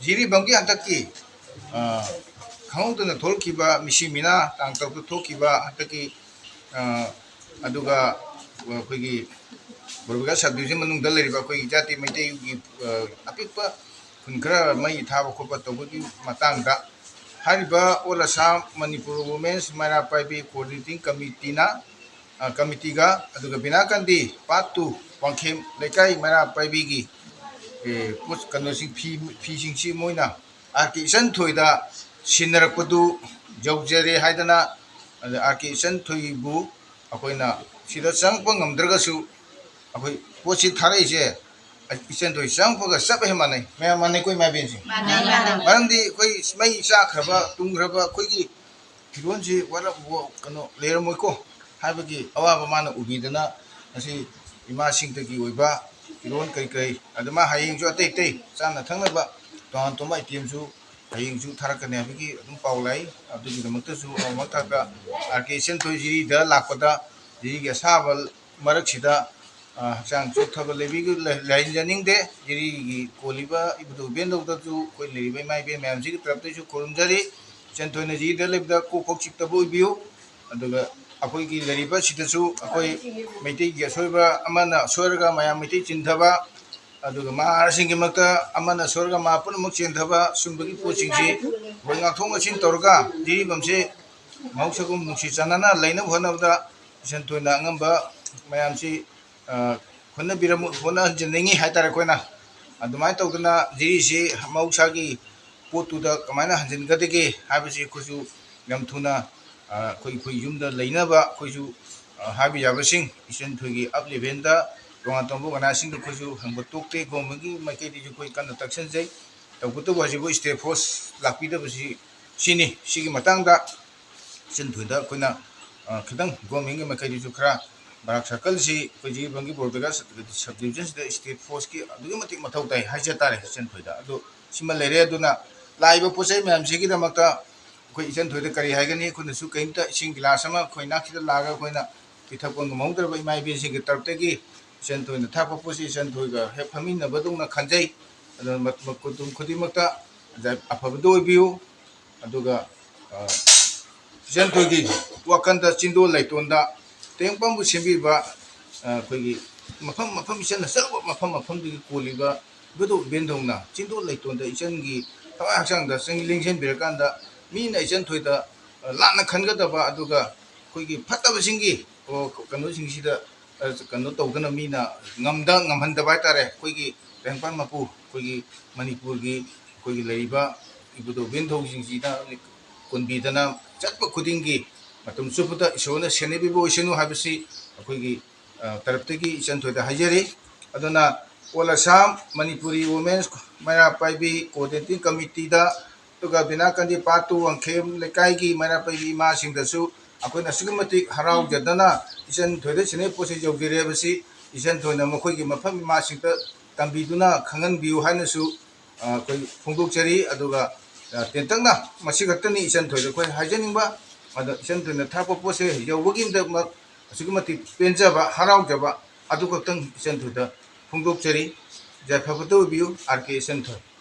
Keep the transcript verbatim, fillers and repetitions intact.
ꯖꯤꯔꯤꯕꯥꯝꯒꯤ ꯍꯟꯗꯛꯀꯤ, ꯑ, ꯈꯪꯍꯧꯗꯅ ꯊꯣꯛꯂꯛꯈꯤꯕ ꯃꯤꯁꯤ ꯃꯤꯅꯥ ꯇꯥꯡ ꯇꯔꯨꯛꯇ ꯊꯣꯛꯈꯤꯕ ꯍꯟꯗꯛꯀꯤ, ꯑ, ꯑꯗꯨꯒ ꯑꯩꯈꯣꯏꯒꯤ ꯕꯣꯔꯕꯤꯒꯥ sub division ꯃꯅꯨꯡꯗ ꯂꯩꯔꯤꯕ ꯑꯩꯈꯣꯏꯒꯤ ꯖꯥꯇꯤ ꯃꯩꯇꯩꯒꯤ, ꯑ, ꯑꯄꯤꯛꯄ ꯈꯨꯟ ꯈꯔ ꯃꯩ ꯊꯥꯕ ꯈꯣꯠꯄ ꯇꯧꯕꯒꯤ ꯃꯇꯥꯡꯗ ꯍꯥꯏꯔꯤꯕ All Assam Manipur Women's ꯃꯩꯔꯥ ꯄꯥꯏꯕꯤ Coordinating Committeeꯅ, ꯑ, committeeꯒ ꯑꯗꯨꯒ ꯕꯤꯅꯥꯀꯥꯟꯗꯤ Part two ꯋꯥꯡꯈꯦꯝ ꯂꯩꯀꯥꯏ ꯃꯩꯔꯥ ꯄꯥꯏꯕꯤꯒꯤ, ꯑꯦ, ꯄꯣꯠ ꯀꯩꯅꯣꯁꯤꯡ ꯐꯤ, ꯐꯤꯁꯤꯡꯁꯤ ꯃꯣꯏꯅ ꯑꯥꯔ ꯀꯦ ꯏꯆꯟꯊꯣꯏꯗ ꯁꯤꯟꯅꯔꯛꯄꯗꯨ ꯌꯧꯖꯔꯦ ꯍꯥꯏꯗꯅ, ꯑꯗ ꯑꯥꯔ ꯀꯦ ꯏꯆꯟꯊꯣꯏꯕꯨ ꯑꯩꯈꯣꯏꯅ ꯁꯤꯗ ꯆꯪꯉꯛꯄ ꯉꯝꯗ꯭ꯔꯒꯁꯨ ꯑꯩꯈꯣꯏ ꯄꯣꯠꯁꯤ ꯊꯥꯔꯛꯏꯁꯦ ꯏꯆꯟꯊꯣꯏ ꯆꯪꯉꯛꯄꯒ ꯆꯞ ꯍꯦꯛ ꯃꯥꯟꯅꯩ꯫ ꯃꯌꯥꯝ ꯃꯥꯟꯅꯩꯀꯣ, ꯏꯃꯥ ꯏꯕꯦꯟꯁꯤꯡ? ꯃꯥꯟꯅꯩ, ꯃꯥꯟꯅꯩ꯫ ꯃꯔꯝꯗꯤ ꯑꯩꯈꯣꯏ ꯃꯩ ꯆꯥꯛꯈ꯭ꯔꯕ ꯇꯨꯡꯈ꯭ꯔꯕ ꯑꯩꯈꯣꯏꯒꯤ ꯐꯤꯔꯣꯜꯁꯤ ꯋꯥꯠꯂ-, ꯀꯩꯅꯣ ꯂꯩꯔꯝꯃꯣꯏꯀꯣ ꯍꯥꯏꯕꯒꯤ ꯑꯋꯥꯕ ꯃꯥꯅ ꯎꯕꯤꯗꯅ ꯉꯁꯤ ꯏꯃꯥꯁꯤꯡꯗꯒꯤ ꯑꯣꯏꯕ ꯐꯤꯔꯣꯜ ꯀꯔꯤ ꯀꯔꯤ, ꯑꯗꯨ ꯃꯥ ꯍꯌꯦꯡꯁꯨ ꯑꯇꯩ ꯑꯇꯩ ꯆꯥꯅ ꯊꯛꯅꯕ ꯇꯣꯉꯥꯟ ꯇꯣꯉꯥꯟꯕ itemꯁꯨ ꯍꯌꯦꯡꯁꯨ ꯊꯥꯔꯛꯀꯅꯤ ꯍꯥꯏꯕꯒꯤ ꯑꯗꯨꯝ ꯄꯥꯎ ꯂꯥꯛꯏ꯫ ꯑꯗꯨꯒꯤꯗꯃꯛꯇꯁꯨ ꯑꯃꯨꯛ ꯊꯥꯛꯇ ꯑꯥꯔ ꯀꯦ ꯏꯆꯟꯊꯣꯏ ꯖꯤꯔꯤꯗ ꯂꯥꯛꯄꯗ, ꯖꯤꯔꯤꯒꯤ ꯑꯁꯥꯕ ꯃꯔꯛꯁꯤꯗ, ꯑ, ꯍꯛꯆꯥꯡ ꯆꯣꯛꯊꯕ ꯂꯩꯕꯤꯒ-, ꯂꯩ-, ꯂꯩꯍꯟꯖꯅꯤꯡꯗꯦ꯫ ꯖꯤꯔꯤꯒꯤ ꯀꯣꯜꯂꯤꯕ ꯏꯕꯨꯙꯧ ꯏꯕꯦꯟꯗꯧꯗꯁꯨ ꯑꯩꯈꯣꯏ ꯂꯩꯔꯤꯕ ꯏꯃꯥ ꯏꯕꯦꯟ ꯃꯌꯥꯝꯁꯤꯒꯤ ꯇꯔꯞꯇꯁꯨ ꯈꯨꯔꯨꯝꯖꯔꯤ꯫ ꯏꯆꯟꯊꯣꯏꯅ ꯖꯤꯔꯤꯗ ꯂꯩꯕꯗ ꯀꯣꯛ ꯐꯥꯎ ꯆꯤꯛꯇꯕ ꯑꯣꯏꯕꯤꯌꯨ꯫ ꯑꯗꯨꯒ ꯑꯩꯈꯣꯏꯒꯤ ꯂꯩꯔꯤꯕ ꯁꯤꯗꯁꯨ ꯑꯩꯈꯣꯏ ꯃꯩꯇꯩꯒꯤ ꯑꯁꯣꯏꯕ ꯑꯃꯅ ꯁꯣꯏꯔꯒ ꯃꯌꯥꯝ ꯃꯩꯇꯩ ꯆꯤꯟꯊꯕ, ꯑꯗꯨꯒ ꯃꯍꯥꯔꯥꯖꯁꯤꯡꯒꯤ ꯃꯔꯛꯇ ꯑꯃꯅ ꯁꯣꯏꯔꯒ ꯃꯥ ꯄꯨꯝꯅꯃꯛ ꯆꯦꯟꯊꯕ, ꯁꯨꯝꯕꯒꯤ ꯄꯣꯠꯁꯤꯡꯁꯤ ꯑꯩꯈꯣꯏ ꯉꯥꯛꯊꯣꯛ ꯉꯥꯛꯁꯤꯟ ꯇꯧꯔꯒ ꯖꯤꯔꯤꯕꯥꯝꯁꯦ ꯃꯍꯧꯁꯥꯒꯨꯝ ꯅꯨꯡꯁꯤ ꯆꯥꯟꯅꯅ ꯂꯩꯅꯕ ꯍꯣꯠꯅꯕꯗ ꯏꯆꯟꯊꯣꯏꯅ ꯑꯉꯝꯕ ꯃꯌꯥꯝꯁꯤ, ꯑ, ꯍꯣꯠꯅꯕꯤꯔꯝꯃꯨ, ꯍꯣꯠꯅꯍꯟꯖꯅꯤꯡꯉꯤ ꯍꯥꯏꯇꯥꯔꯦ ꯑꯩꯈꯣꯏꯅ꯫ ꯑꯗꯨꯃꯥꯏꯅ ꯇꯧꯗꯅ ꯖꯤꯔꯤꯁꯤ ꯃꯍꯧꯁꯥꯒꯤ ꯄꯣꯠꯇꯨꯗ ꯀꯃꯥꯏꯅ ꯍꯟꯖꯤꯟꯒꯗꯒꯦ ꯍꯥꯏꯕꯁꯤ ꯑꯩꯈꯣꯏꯁꯨ ꯌꯥꯝ ꯊꯨꯅ, ꯑ, ꯑꯩꯈꯣꯏ, ꯑꯩꯈꯣꯏ ꯌꯨꯝꯗ ꯂꯩꯅꯕ ꯑꯩꯈꯣꯏꯁꯨ, ꯑ, ꯍꯥꯏꯕ ꯌꯥꯕꯁꯤꯡ ꯏꯆꯟꯊꯣꯏꯒꯤ up levelꯗ ꯇꯣꯉꯥꯟ ꯇꯣꯉꯥꯟꯕ ꯑꯣꯔꯒꯅꯥꯏꯖꯦꯁꯟꯗ ꯑꯩꯈꯣꯏꯁꯨ ꯍꯪꯕ ꯇꯣꯛꯇꯦ꯫ ꯒꯣꯔꯃꯦꯟꯒꯤ ꯃꯥꯏꯀꯩꯗꯒꯤꯁꯨ ꯑꯩꯈꯣꯏ ꯀꯟꯅ ꯇꯛꯁꯟꯖꯩ꯫ ꯇꯧꯕꯇꯕꯨ ꯍꯧꯖꯤꯛꯐꯥꯎ state force ꯂꯥꯛꯄꯤꯗꯕꯁꯤ ꯁꯤꯅꯤ꯫ ꯁꯤꯒꯤ ꯃꯇꯥꯡꯗ ꯏꯆꯟꯊꯣꯏꯗ ꯑꯩꯈꯣꯏꯅ, ꯑ, ꯈꯤꯇꯪ ꯒꯣꯔꯃꯦꯟꯒꯤ ꯃꯥꯏꯀꯩꯗꯁꯨ ꯈꯔ ꯕꯔꯥꯛ circleꯁꯤ ꯑꯩꯈꯣꯏ ꯖꯤꯔꯤꯕꯥꯝꯒꯤ ꯕꯣꯔꯕꯤꯒꯥ sub divisionꯁꯤꯗ state forceꯀꯤ ꯑꯗꯨꯛꯀꯤ ꯃꯇꯤꯛ ꯃꯊꯧ ꯇꯥꯏ ꯍꯥꯏꯖ ꯇꯥꯔꯦ ꯏꯆꯟꯊꯣꯏꯗ꯫ ꯑꯗꯨ ꯁꯤꯃ ꯂꯩꯔꯦ꯫ ꯑꯗꯨꯅ ꯂꯥꯛꯏꯕ ꯄꯣꯠ ꯆꯩ ꯃꯌꯥꯝꯁꯤꯒꯤꯗꯃꯛꯇ ꯑꯩꯈꯣꯏ ꯏꯆꯟꯊꯣꯏꯗ ꯀꯔꯤ ꯍꯥꯏꯒꯅꯤ? ꯑꯩꯈꯣꯏꯅꯁꯨ ꯀꯔꯤꯝꯇ ꯏꯁꯤꯡ ꯒꯤꯂꯥꯁ ꯑꯃ ꯑꯩꯈꯣꯏ ꯅꯥꯛꯁꯤꯗ ꯂꯥꯛꯑꯒ ꯑꯩꯈꯣꯏꯅ ꯄꯤꯊꯛꯄ ꯉꯝꯍꯧꯗ꯭ꯔꯕ ꯏꯃꯥ ꯏꯕꯦꯟꯁꯤꯡꯒꯤ ꯇꯔꯞꯇꯒꯤ ꯏꯆꯟꯊꯣꯏꯅ ꯊꯥꯛꯄ ꯄꯣꯠꯁꯤ ꯏꯆꯟꯊꯣꯏꯒ ꯍꯦꯛ ꯐꯝꯃꯤꯟꯅꯕꯗꯧꯅ ꯈꯟꯖꯩ꯫ ꯑꯗꯨꯅ ꯃ- ꯃ- ꯃꯇꯝ ꯈꯨꯗꯤꯡꯃꯛꯇ ꯑꯐꯕꯗ ꯑꯣꯏꯕꯤꯌꯨ꯫ ꯑꯗꯨꯒ, ꯑ, ꯏꯆꯟ ꯊꯣꯏꯒꯤ ꯋꯥꯈꯜꯗ ꯆꯤꯟꯗꯣꯜ ꯂꯩꯇꯣꯟꯗ ꯇꯦꯡꯄꯥꯡꯕꯨ ꯁꯦꯝꯕꯤꯕ, ꯑ, ꯑꯩꯈꯣꯏꯒꯤ ꯃꯐꯝ ꯃꯐꯝ, ꯏꯆꯟ ꯑꯆꯧꯕ ꯃꯐꯝ ꯃꯐꯝꯗꯨꯒꯤ ꯀꯣꯜꯂꯤꯕ ꯏꯕꯨꯙꯧ ꯏꯕꯦꯟꯗꯧꯅ ꯆꯤꯟꯗꯣꯜ ꯂꯩꯇꯣꯟꯗ ꯏꯆꯟꯒꯤ ꯊꯋꯥꯏ ꯍꯛꯆꯥꯡꯗ ꯆꯪ- ꯂꯦꯡꯁꯤꯟꯕꯤꯔꯀꯥꯟꯗ ꯃꯤꯅ ꯏꯆꯟ ꯊꯣꯏꯗ, ꯑ, ꯂꯥꯟꯅ ꯈꯟꯒꯗꯕ, ꯑꯗꯨꯒ ꯑꯩꯈꯣꯏꯒꯤ ꯐꯠꯇꯕꯁꯤꯡꯒꯤ, ꯑꯣ, ꯀꯩꯅꯣꯁꯤꯡꯁꯤꯗ, ꯑ, ꯀꯩꯅꯣ ꯇꯧꯗꯅ ꯃꯤꯅ ꯉꯝꯗ ꯉꯝꯍꯟꯗꯕ ꯍꯥꯏꯇꯥꯔꯦ꯫ ꯑꯩꯈꯣꯏꯒꯤ ꯇꯦꯡꯄꯥꯡ ꯃꯄꯨ, ꯑꯩꯈꯣꯏꯒꯤ ꯃꯅꯤꯄꯨꯔꯒꯤ ꯑꯩꯈꯣꯏꯒꯤ ꯂꯩꯔꯤꯕ ꯏꯕꯨꯙꯧ ꯏꯕꯦꯟꯙꯧꯁꯤꯡꯁꯤꯅ ꯀꯣꯟꯕꯤꯗꯅ ꯆꯠꯄ ꯈꯨꯗꯤꯡꯒꯤ ꯃꯇꯝ ꯆꯨꯞꯄꯗ ꯏꯁꯣꯔꯅ ꯁꯦꯟꯅꯕꯤꯕ ꯑꯣꯏꯁꯅꯨ ꯍꯥꯏꯕꯁꯤ ꯑꯩꯈꯣꯏꯒꯤ, ꯑ, ꯇꯔꯞꯇꯒꯤ ꯏꯆꯟ ꯊꯣꯏꯗ ꯍꯥꯏꯖꯔꯤ꯫ ꯑꯗꯨꯅ All Assam Manipuri Women's ꯃꯩꯔꯥ ꯄꯥꯏꯕꯤ Coordinating Committeeꯗ, ꯑꯗꯨꯒ ꯕꯤꯅꯥꯀꯟꯗꯤ ꯄꯥꯠ ꯇꯨ ꯋꯥꯡꯈꯦꯝ ꯂꯩꯀꯥꯏꯒꯤ ꯃꯩꯔꯥ ꯄꯥꯏꯕꯤ ꯏꯃꯥꯁꯤꯡꯗꯁꯨ ꯑꯩꯈꯣꯏꯅ ꯑꯁꯨꯛꯀꯤ ꯃꯇꯤꯛ ꯍꯔꯥꯎꯖꯗꯅ ꯏꯆꯟ ꯊꯣꯏꯗ ꯁꯤꯟꯅꯩ ꯄꯣꯠꯁꯤ ꯌꯧꯕꯤꯔꯦ ꯍꯥꯏꯕꯁꯤ ꯏꯆꯟ ꯊꯣꯏꯅ ꯃꯈꯣꯏꯒꯤ ꯃꯐꯝ ꯏꯃꯥꯁꯤꯡꯗ ꯇꯝꯕꯤꯗꯨꯅ ꯈꯪꯍꯟꯕꯤꯌꯨ ꯍꯥꯏꯅꯁꯨ, ꯑ, ꯑꯩꯈꯣꯏ ꯐꯣꯡꯗꯣꯛꯆꯔꯤ꯫ ꯑꯗꯨꯒ, ꯑ, ꯇꯦꯟꯇꯛꯅ ꯃꯁꯤ ꯈꯛꯇꯅꯤ ꯏꯆꯟ ꯊꯣꯏꯗ ꯑꯩꯈꯣꯏ ꯍꯥꯏꯖꯅꯤꯡꯕ꯫ ꯑꯗꯣ ꯏꯆꯟ ꯊꯣꯏꯅ ꯊꯥꯔꯛꯄ ꯄꯣꯠꯁꯦ ꯌꯧꯕꯒꯤꯗꯃꯛ ꯑꯁꯨꯛꯀꯤ ꯃꯇꯤꯛ ꯄꯦꯟꯖꯕ, ꯍꯔꯥꯎꯖꯕ ꯑꯗꯨ ꯈꯛꯇꯪ ꯏꯆꯟ ꯊꯣꯏꯗ ꯐꯣꯡꯗꯣꯛꯆꯔꯤ꯫ ꯌꯥꯏꯐꯕꯇ ꯑꯣꯏꯕꯤꯌꯨ, ꯑꯥꯔ ꯀꯦ ꯏꯆꯟ ꯊꯣꯏ꯫